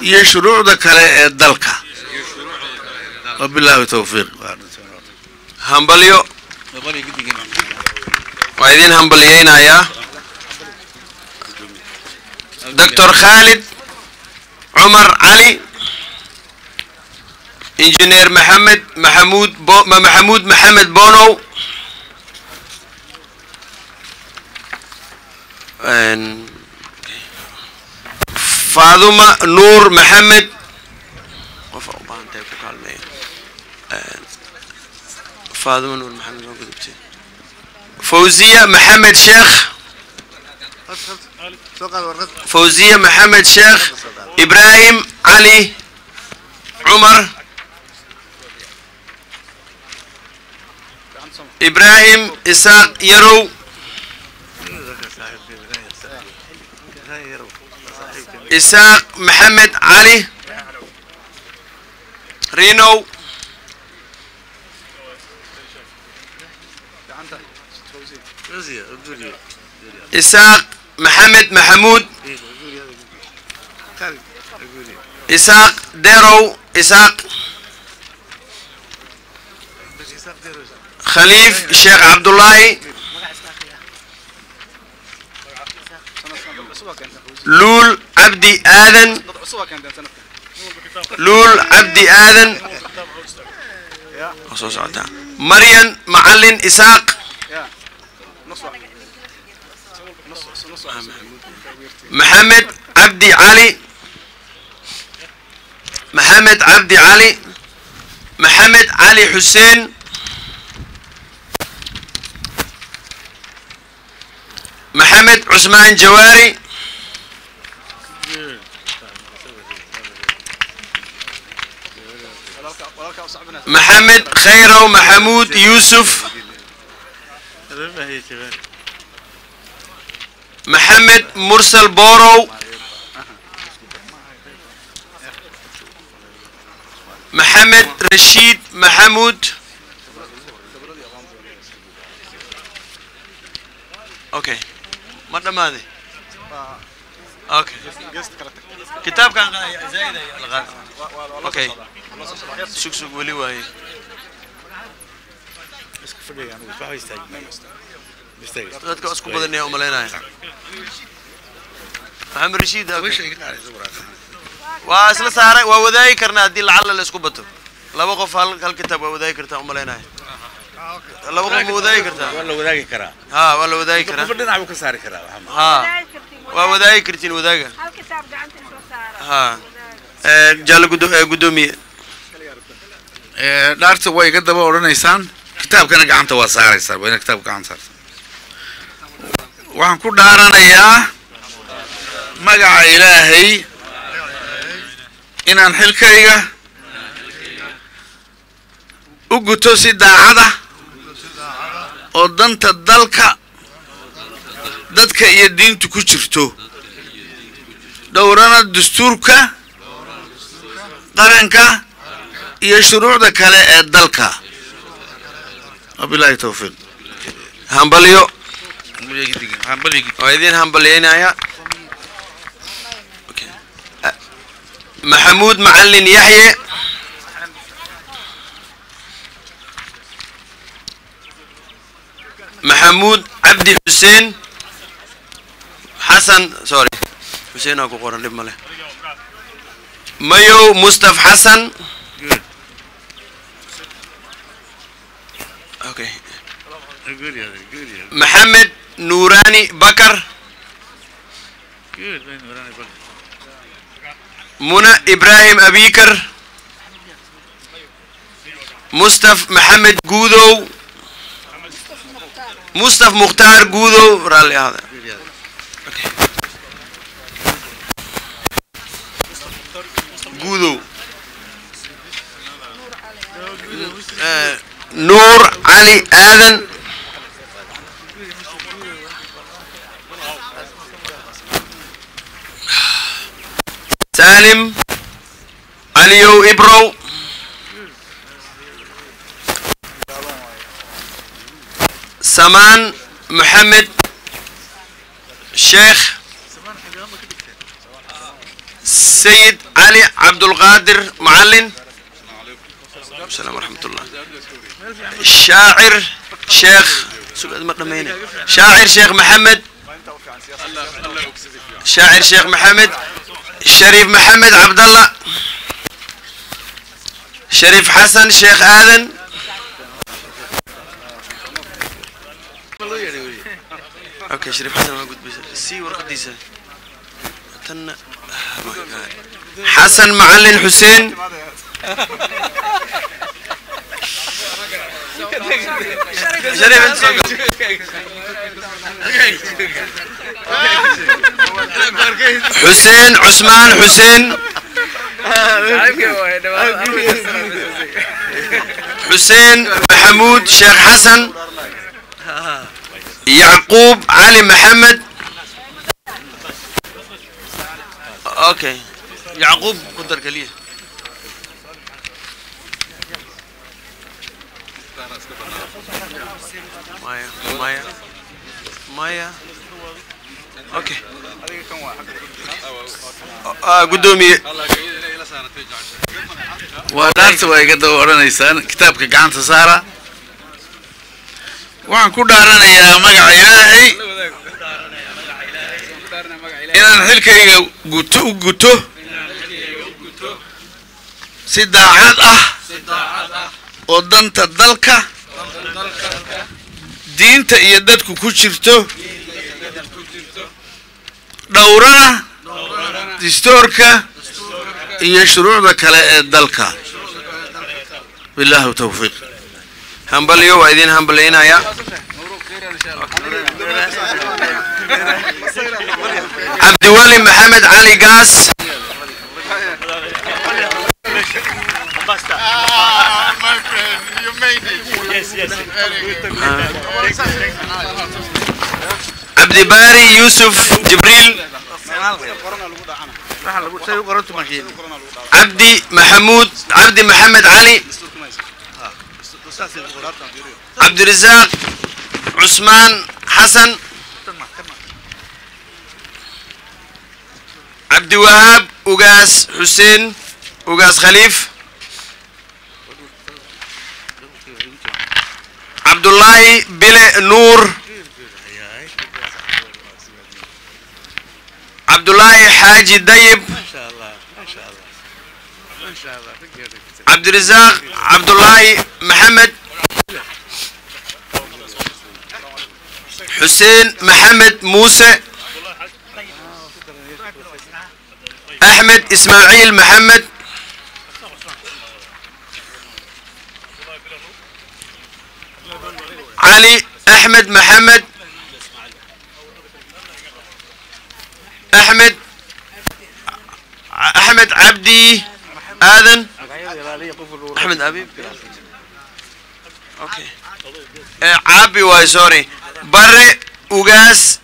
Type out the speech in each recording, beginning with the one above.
Iyo shuruucda kale ee dalka. Wabilaahi towfiiq. Hambalyo, waa idin hambalyeynayaa. Doctor Khaalid Cumar Cali, Injineer Maxamed Maxamuud Maxamuud Maxamed Bonow, Faaduma Nuur Maxamed, qofa u baahantahay ku kaalmeeya. Faaduma Nuur Maxamed waa gudubtay. Fawziya Maxamed Sheekh, Fawziya Maxamed Sheekh, Ibrahim Cali Cumar, Ibrahim Isaaq Yarow, Isaaq Maxamed Cali Rinow, Isaaq Maxamed Maxamuud, Isaaq Derow, Isaaq Khaliif Sheekh Cabdullaahi, Luul Cabdi Aadan, Luul Cabdi Aadan soo socotaa, Maryan Macalin Isaaq, Maxamed Cabdi Cali, Maxamed Cabdi Cali, Maxamed Cali Xuseen, Maxamed Cusmaan Jawaari, Maxamed Khayrow Maxamuud Yuusuf, Maxamed Mursal Borow, Maxamed Rashiid Maxamuud. Okay, ma dhammaaday? Okay, kitaabkan zaid ayaa la qaada. Okay, sug sug, weli waaye. Dadka isku badanaya umalaynaya. Maxamed Rashiid, okay. Waa isla saaray, waa wadaagi karnaa haddii lacalla la isku bato. Laba qof hal kitaab waa wadaagi kartaa umalaynaya. Laba qof ma wadaagi kartaa? Waa la wadaagi karaa. Ha, waa la wadaagi karaa. Qofba dhinac buu ka saari karaa. Ha, waa wadaagi kartiin, wadaaga. Ha, jaalo guddoomiye. Dhaarta way iga daba odhanaysaan, kitaabkana gacanta waa saaraysaa, waa ina kitaabka gacanta saarta. Waxaan ku dhaaranayaa magaca Ilaahay inaan xilkayga u guto si daacada oo danta dalka, dadka iyo diintu ku jirto, dhowrana dastuurka qaranka iyo shuruucda kale ee dalka. Wabilaahi towfiiq. Hambalyo, waa idin hambalyeynaya. Maxamuud Macalin Yaxye, Maxamuud Cabdi Xuseen Xasan, sorry, Xuseen aa ku qoran, dhib male. Mayow Mustaf Xasan, okay. Maxamed Nuurani Bakar, Muna Ibrahim Abikar, Mustaf Maxamed Guudow, Mustaf Mukhtaar Guudow, raalli ahaada. Guudow, Nuur Cali Aadan, Salim Caliyow Ibrow, Samaan Maxamed Sheekh, Sayid Cali Cabdulqaadir Macalin. Asalam waraxmatullah. Shaacir Sheekh ma dhamayna. Shaacir Sheekh Maxamed, Shaacir Sheekh Maxamed. Shariif Maxamed Cabdallah. Shariif Xasan Sheekh Aadan. Okay, Shariif Xasan waa gudbaysa, sii warqadiisa tanna. Xasan Macalin Xuseen. Shariif inta soo gal. Xuseen Cusmaan Xuseen. Xuseen Maxamuud Sheekh Xasan. Yacquub Cali Maxamed. Okay, Yacquub ku dar keliya. Maya, maya, maya. Okay, guddoomiye. Waa dhaarta, waa iga daba odhanaysaan. Kitaabka gacanta saara. Waxaan ku dhaaranayaa magaca Ilaahay inaan xilkayga guto u guto si daacad ah oo danta dalka, diinta iyo dadku ku jirto, dhowrana distoorka iyo shuruucda kale ee dalka. Bilaahi tawfiiq. Hambalyo, waa idin hambalyaynaya. Cabdiweli Maxamed Cali Gaas. My friend, you made it. Yes. Cabdibaari Yuusuf Jibriil. Cabdi Maxamuud, Cabdi Maxamed Cali. Cabdirasaaq Cusmaan Xasan. Cabdiwahaab Ugaas Xuseen Ugaas Khaliif. Cabdullaahi Bile Nuur. Cabdullaahi Xaaji Dayib. Cabdirasaaq Cabdullaahi Maxamed. Xuseen Maxamed Muuse. Axmed Ismaaciil Maxamed. Cali Axmed Maxamed. Axmed, Axmed Cabdi Aadan. Axmed Abib. Okay, Caabi waay, sorry. Bare Ugaas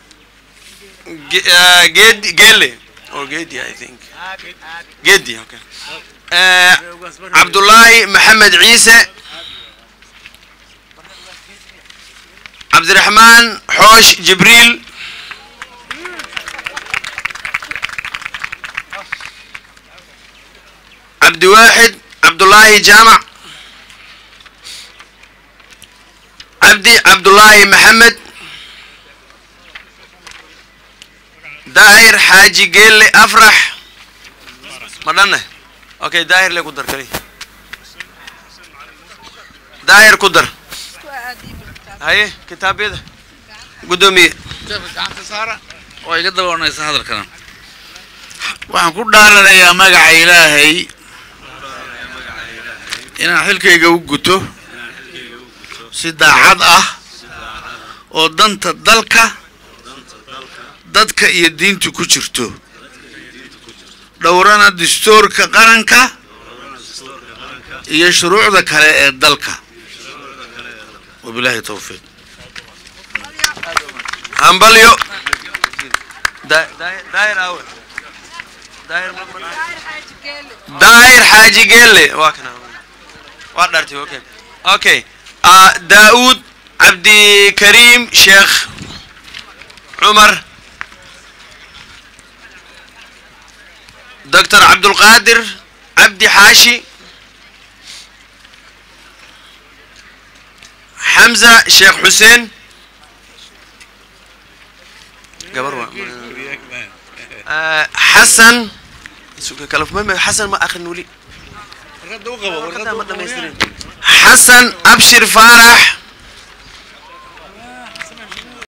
Geedi Gele or Geedi, I think Geedi. Okay. Cabdullaahi Maxamed Ciise. Cabdiraxmaan Xoosh Jibriil. Cabdiwaaxid Cabdullaahi Jaamac. Cabdi Cabdullaahi Maxamed. Daahir Xaaji Geelle Afrax. Ma dhanne? Okay, Daahir le ku dar kali. Daahir ku dar. Haye, kitaabyada, guddoomiye. Gacanta saara, waa iga daba odhanaysaa hadalkana. Waxaan ku dhaaranayaa magaca Ilaahay inaan xilkayga u guto si daacad ah oo danta dalka, dadka iyo diintu ku jirto, dhowrana dastuurka qaranka iyo shuruucda kale ee dalka. Wabilaahi towfiiq. Hambalyo. Daahir aawe? Daahir Xaaji Geelle waa kana, waa dhartay. Okay. Daa'uud Cabdikariim Sheekh Cumar. Doctor Cabdulqaadir Cabdi Xaashi, Xamza Sheekh Xuseen, gabar waa. Xasan Xasan ma akrin weli, ma dhamaystirin. Xasan Abshir Faarax.